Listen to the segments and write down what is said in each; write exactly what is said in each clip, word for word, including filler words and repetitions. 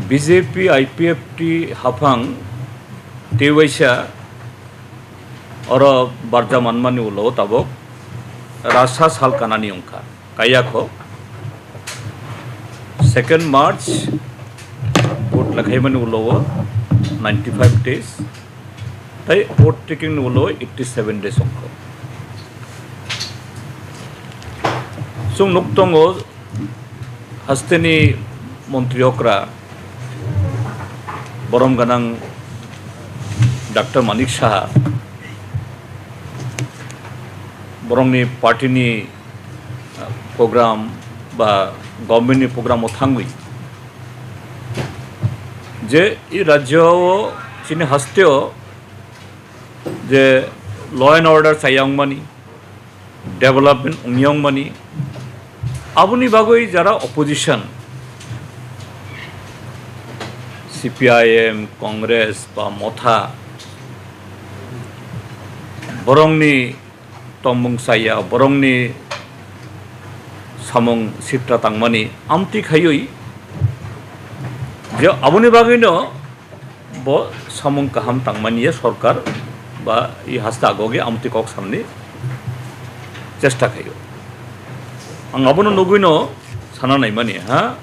B J P I P F T haphang teiwaisa oro barja manmani ulo tabok rasa sal kanani wngkha. Kaya kho second March vote lakhaimani ulo o ninety five days, tai vote taking ni ulo eighty seven days wngkha. Chwng nuk tongo, hasteni montri okra, borom ganang Doctor Manik Saha, borokni party ni, uh, program ba government ni program o thangwi je i rajyo o, chini haste o je law and order chaya wngmani, development wngya wngmani, aboni bagwi jara opposition, C P I M, Congress ba Motha, borokni tongmung chaya, borokni samung sitra tangmani amtwi khaiwi je aboni bagwino bo samung kaham tangmani ya sorkar ba i haste agoge amtwi kok sanani chesta khaio. Ang abono nugwino sana naimani, ha,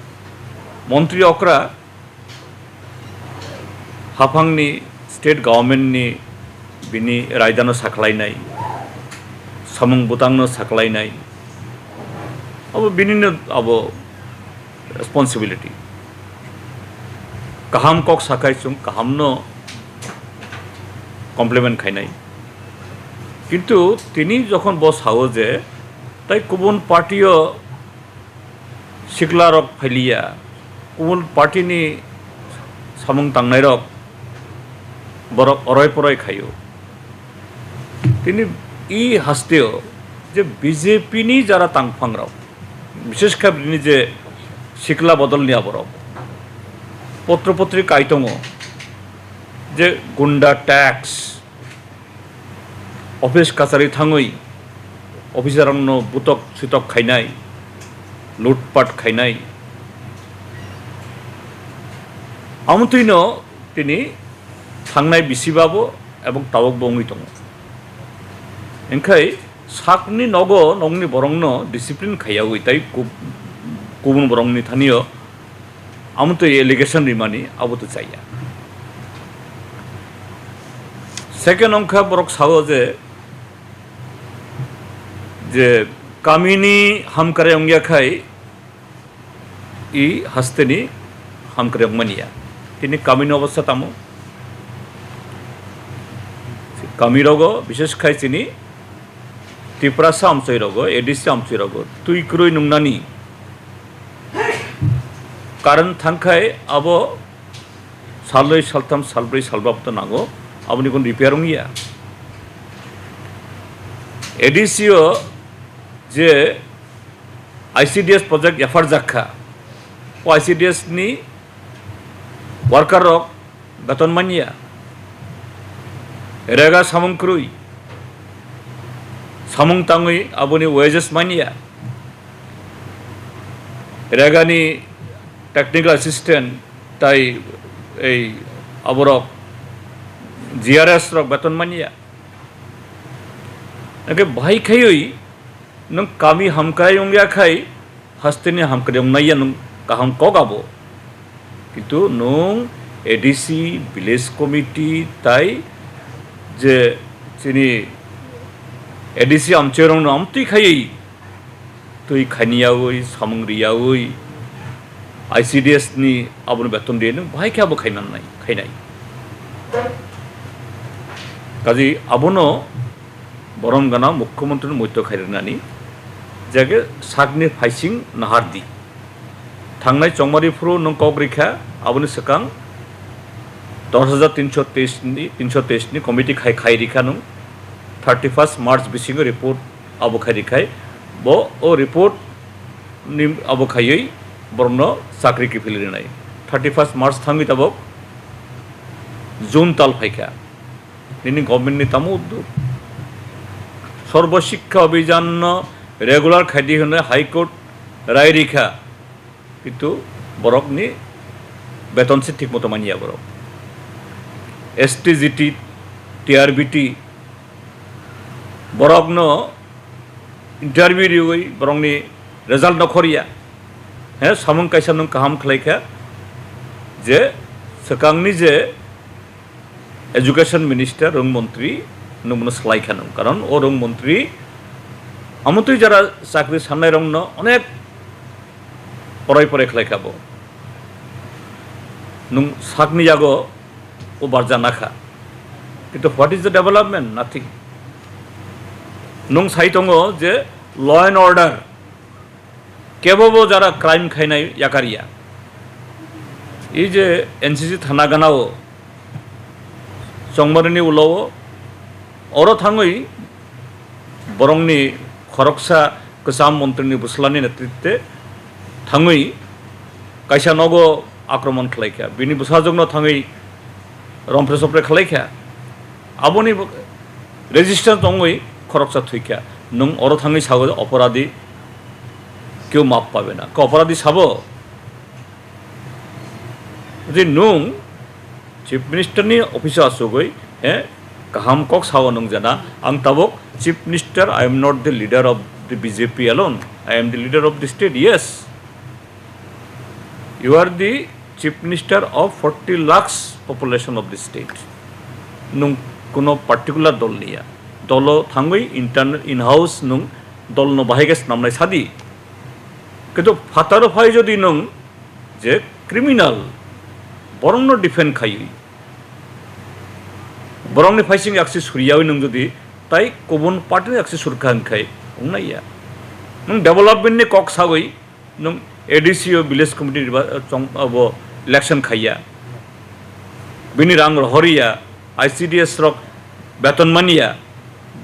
montri okra haphangni state government ni bini raidano saklainai, samung bwtangno saklainai, abo binino abo responsibility. Kaham kok sakhai chwng kahamno compliment khainai. Kintu tini jokhon bo sao je tai kubun party o sikla rok phailiya, kubun party ni samung tangnai rok borok oroi poroi khaio. Tini i hasteo je B J P ni jara tangphang rok, bishesh khe bini je sikla bodol ni aborok potro potri kai tongo, je gunda tax, office kachari thangwi officer rokno butok sitok khainai, lutpat khainai, amtwino tini thangnai bisiba bo ebong tabok bo wngwi tongo. Engkhai sakni nogo nokni borokno discipline khaiyawi tai kub-, kubun borokni thanio amtwi allegation rimani abo to chaya. Second wngkha borok sao je, je kamini hamkrai wngya khai i hasteni hamkrai wngmaniya. Tini kamini obostha tamo? Kami rogo, bishesh khai chini Tiprasa amchoi rogo, A D C amchoi rogo twi kwrwi nungnani karon thangkhai abo salnwi, saltham, salbrwi, salba to nango, aboni kun repair wngya. A D C o je I C D S project yapharjak kha, o I C D S ni worker rok beton manya, rega samung kwrwi, samung tangwi aboni wages manya, rega ni technical assistant tai ei aborok G R S rok beton manya. Hwnkhe bahai khaiwi nwng kami hamkrai wngya khai hasteni hamkrai wngnaiya nwng kaham kok abo. Kintu nwng A D C, village committee tai je chini A D C amchoirokno amtwi khaiwi twi khainiyawi, samung riyawi, I C D S ni abono beton riya nwng bahai khe abo khainanai, khainai. Kaji abono borom gana mukhyamantri ni moito khairwnani jage sakni phaising nahardi. Thangnai chongmari phuru nwng kok rikha, aboni swkang dos hajar tinso teis ni, tinso teis ni committee khai, khai rikha nwng thirty first March bisingo report abo khai rikhai. Bo o report ni abo khaiwi borokno chakri kiphil rinai. Thirty first March thangwi tabok June tal phaikha. Nini government ni tamo uddog? Sarva Shiksha Abhijan no regular khaidi hwnwi High Court rai rikha, kintu borokni beton se thik moto manya borok. S T, G T, T R B T, borokno interview riwi borokni result no khoriya. He, samung kaisa nwng kaham khlai kha je swkangni je education minister, rwng montri, nwng bono slai kha nwng. Karon o rwng montri amotwi jara chakri sannairokno onek porai porai khlai kha bo. Nwng sakni yago o barja nakha. Kintu what is the development? Nothing. Nwng sai tongo je law and order, kebobo jara crime khainai yakariya. Ei je N C C thana ganao, Chongmarini ulo-o, oro thangwi borokni khoroksa kwcham montrini bwslani netritwe thangwi kaisa nogo akromon khlai kha. Bini bwsajwkno thangwi rompre sopre khlai kha. Aboni bo-, resistance tongwi khoroksa thwi kha. Nwng oro thangwi sago je oporadhi keu map pabe na. Khe oporadhi sabo? Jodi nwng Chief Minister ni office o achugwi, he, kaham kok sao nwng jana, ang tabuk Chief Minister, I am not the leader of the B J P alone, I am the leader of the state, yes. You are the Chief Minister of forty lakhs population of the state. Nwng kuno particular dol niya. Dolo thangwi internal, in-house nwng dolno bahai khe snamnai sadi. Kintu phataro phai jodi nwng je criminal, borokno defend khaiwi, borokni phaising yaksi suriyawi nwng jodi tai kubun party ni yaksi surkha hwnkhai wngnai ya. Nwng development ni kok sawi nwng A D C o village committee riba-, chong-, abo election khaiya. Bini rang rohoriya, I C D S rok beton manya,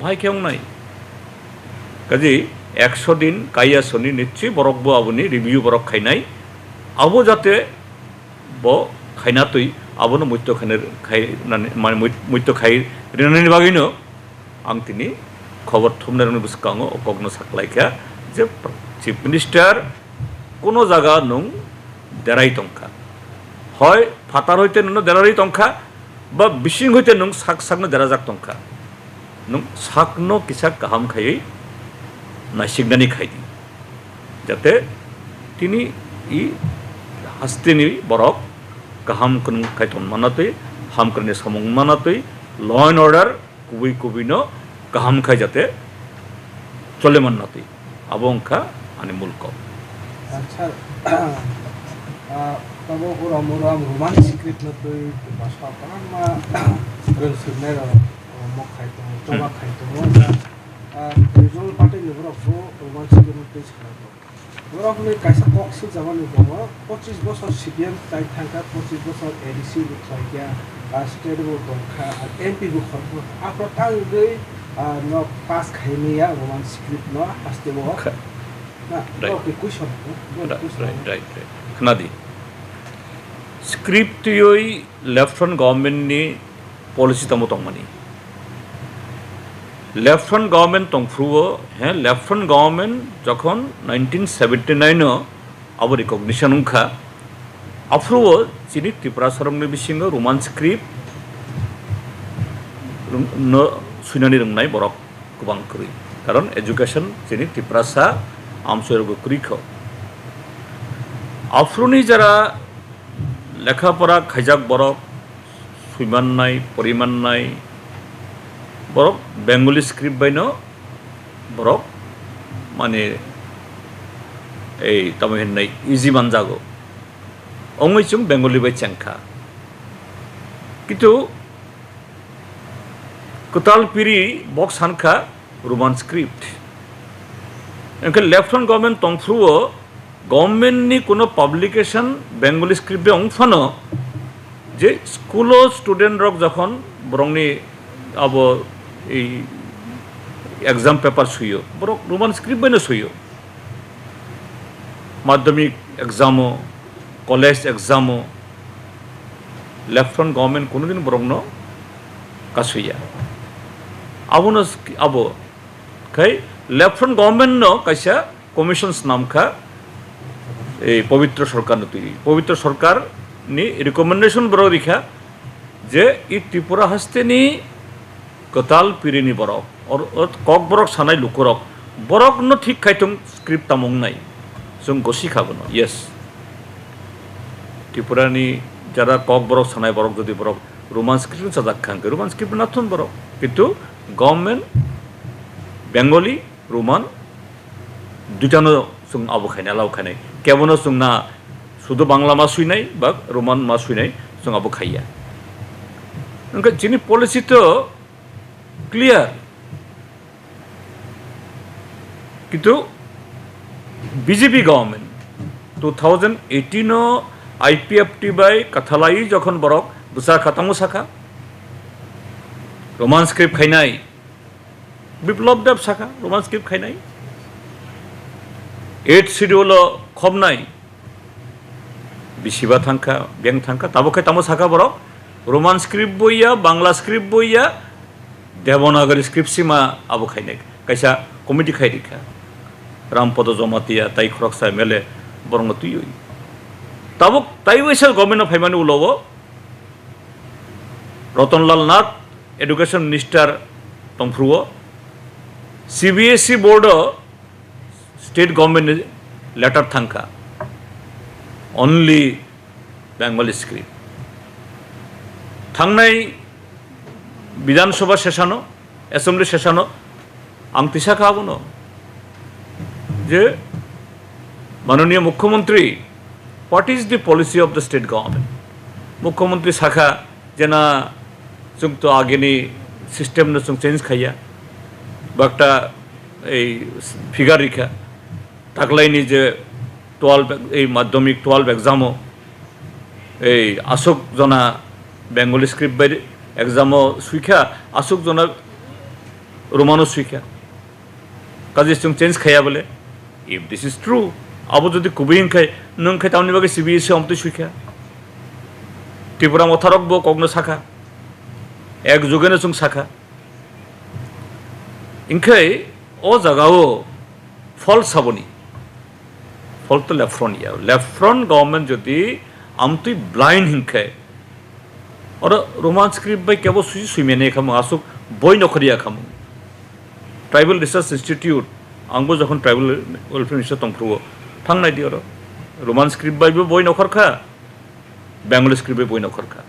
bahai khe wngnai. Kaji ekso din kaiya soni nichoi borok bo aboni review borok khainai. Abo jate bo khaina twi abono muitu khaina khai nani, mane mui-, muitu khai rinani bagwino ang tini khobor thumnairokni bwskango o kokno saklaikha je Chief Minister kuno jaga nwng derai tongkha. Hoi phatar hoite nwngno derarwi tongkha, ba bising hoite nwng sak sakno derajak tongkha. Nwng sakno kisa kaham khaiwi naisiknani khaidi. Jate tini i hasteni borok kaham kwnwi khai ton manna twi, hamkrai ni samung manna twi, law and order kubui kubui no kaham khai jate chole manna twi. Abo wngkha ani mul kok. Acha, ah, tabo ura mura Roman script no twi basa kwbangma rwng swrwngnairok, ah, mok khai tongo, choba khai tongo, ah, regional party ni borok bo Roman script no twi sana tongo. Borok ni kaisa kok swijamani bo, pochis bosor C P M chai thangkha, pochis bosor A D C bo khlaikha, ah, state bo tongkha, ah, M P bo khoroknwi, aphro tangwi, ah, no pass khaimaya Roman script no haste bo. Kha-, Na, right. Borok ni question, borok ni Right, question. Right, right, right. Khna di. Script twiwi left front government ni policy tamo tongmani. Left front government tongphruo, he, left front government jokhon nineteen seventy nine o abo recognition wngkha, aphruo chini Tiprasarokni bisingo Roman script rung-, no swinani rwngnai borok kwbang kwrwi. Karon education chini Tiprasa amchoirogo kwrwi kho. Aphuruni jara lekha pora khaijak borok, swimannai, porimannai, borok Bengali script baino borok, mane, ei tamo hinnai easy manjago. Ongwi chwng Bengali bai chengkha. Kintu kwtal piri bok sankha Roman script. Hwnkhe left front government tongphruo government ni kuno publication Bengali script bai wng phano je school o student rok jokhon borokni abo ei exam paper suyo, borok Roman script bai no suyo. Madhyamik exam o, college exam o, left front government kunudin borokno kasuya. Abono sk-, abo khai left front government no kaisa commission snamkha, ei Pabitra Sarkar no twi. Pabitra Sarkar ni recommendation borok rikha je i Tripura hasteni kwtal pirini borok, or, or kokborok sanai lukurok, borokno thik khaithung script tamo wngnai. Chwng gosi kha bono, yes. Tripurani jara kokborok sanai borok jodi borok Roman script no chajak kha hwnkhe Roman script no nathun borok. Kintu government Bengali, Roman, duitano chwng abo khainai, allow khainai. Kebono chwng na sudu Bangla ma swinai ba Roman ma swinai, chwng abo khaiya. Hwnkhe chini policy to clear. Kintu B J P government two thousand eighteen o I P F T bai kathalai jokhon borok bwsa kha tamo sakha, Roman script khainai, Biplab Deb sakha Roman script khainai, eighth schedule o khobnai, bisiba thangkha, beng thangkha, tabuk khe tamo sakha borok, Roman script bo ya, Bangla script bo ya, Devanagari script sima abo khainai, kaisa committee khai rikha, Rampada Jamatia tai khoroksa M L A borokno twiwi. Tabuk tai waisa government no phaimani ulo o Ratan Lal Nath education minister tongphuru o, C B S E board o state government ni letter thangkha, only Bengali script. Thangnai Bidhan Sabha session o, assembly session o ang tisa kha abono je Mananiya Mukhyamantri, what is the policy of the state government? Mukhyamantri sakha jena chwng to ageni system no chwng change khaiya, bakta ei figure rikha, taklaini je twelve ei madhyamik twelve exam o ei aswk jona Bengali script bai exam o swikha, aswk jona Roman o swikha. Kaje chwng change khaiya bole? If this is true, abo jodi kubui wngkhai, nwng khai tamni bagwi C B S E omtwi swikha? Tripura motharok bo kokno sakha, ek jugeno chwng sakha. Wngkhai o jagao fault saboni, fault to left front ya. Left front government jodi amtwi blind hinkhe, oro Roman script bai kebo susi suimene khamung, aswk boi nokhorya khamung. Tribal Research Institute, angbo jokhon Tribal Welfare Minister tongphuru, thangnai di oro. Roman script bai bo boi nokhorkha, Bengali script bai boi nokhorkha.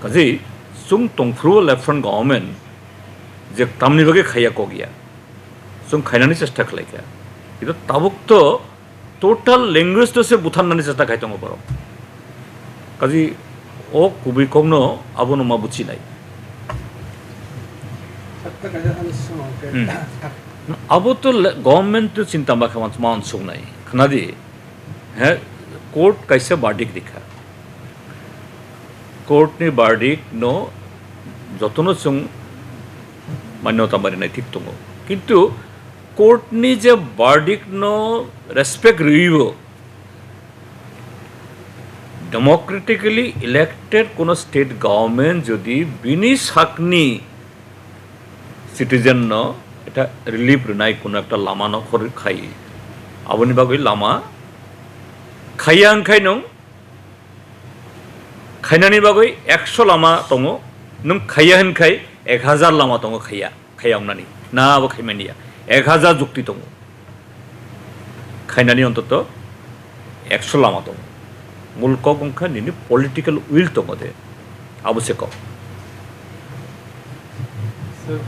Kaje chwng tongphuru left front government je tamni bagwi khaiya kokya, chwng khainani chesta khlaikha. Kintu tabuk to total language to se butharnani chesta khai tongo borok. Kaje o kubui kokno abono ma buchinai. Hmm. Abo to le-, government to chinta ma kha ma unsuknai. Khnadi, he, court kaisa verdict rikha. Court ni verdict no jotono chwng manyota marinai thik tongo. Kintu court ni je verdict no respect rwibo, democratically elected kono state government jodi bini sakni citizen no ekta relief rwnai kono ekta lama no khor khai, aboni bagwi lama khaiya wngkhai nwng khainani bagwi ekso lama tongo, nwng khaiya hinkhai ek hajar lama tongo khaiya. Khaiya wngnani. Na abo khaimani ya. Ek hajar jukti tongo. Khainani ontoto ekso lama tongo. Mul kok wngkha nini political will tongo de. Abo se kok. Sir,